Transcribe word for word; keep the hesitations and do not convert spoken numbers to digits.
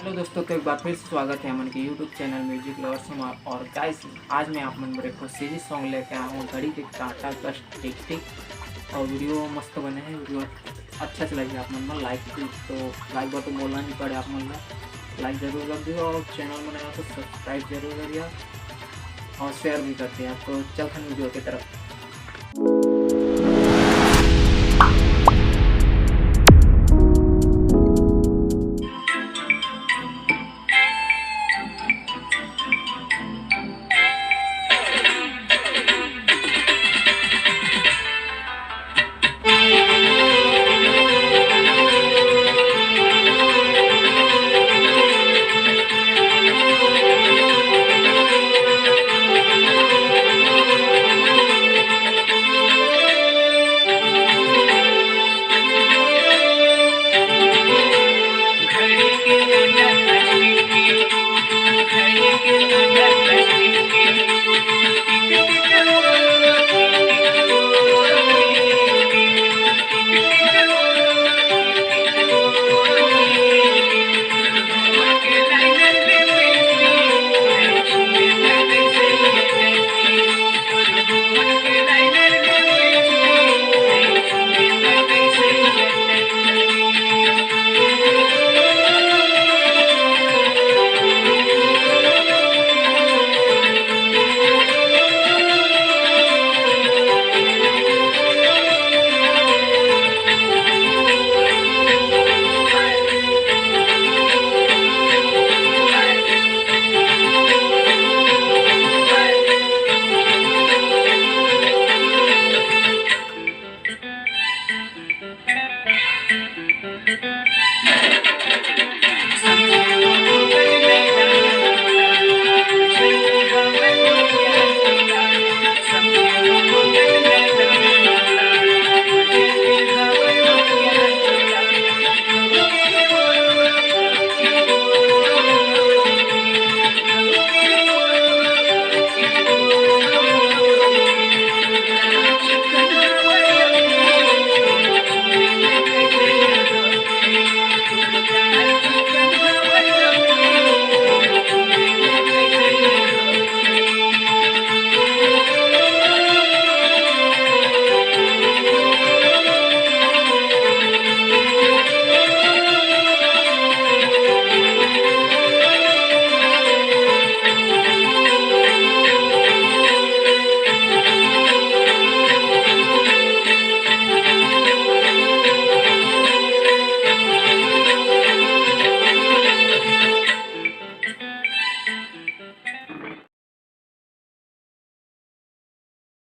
तो दोस्तों, तो एक बार फिर से स्वागत है हमन के YouTube चैनल म्यूजिक लवर्स में। और गाइस, आज मैं आप मन बर एक ठो सीरीज सॉन्ग लेके आया हूँ, घड़ी के कांटा कस टिक टिक। और वीडियो मस्त बने हे, वीडियो अच्छा से लगे आप मन ला लाइक, तो लाइक बर तो बोलना नहीं पड़े आप मन ला, लाइक जरूर कर दियो और चैनल में नया हो तो सब्सक्राइब जरूर करिए और शेयर भी कर दिया। तो चलथन वीडियो की तरफ।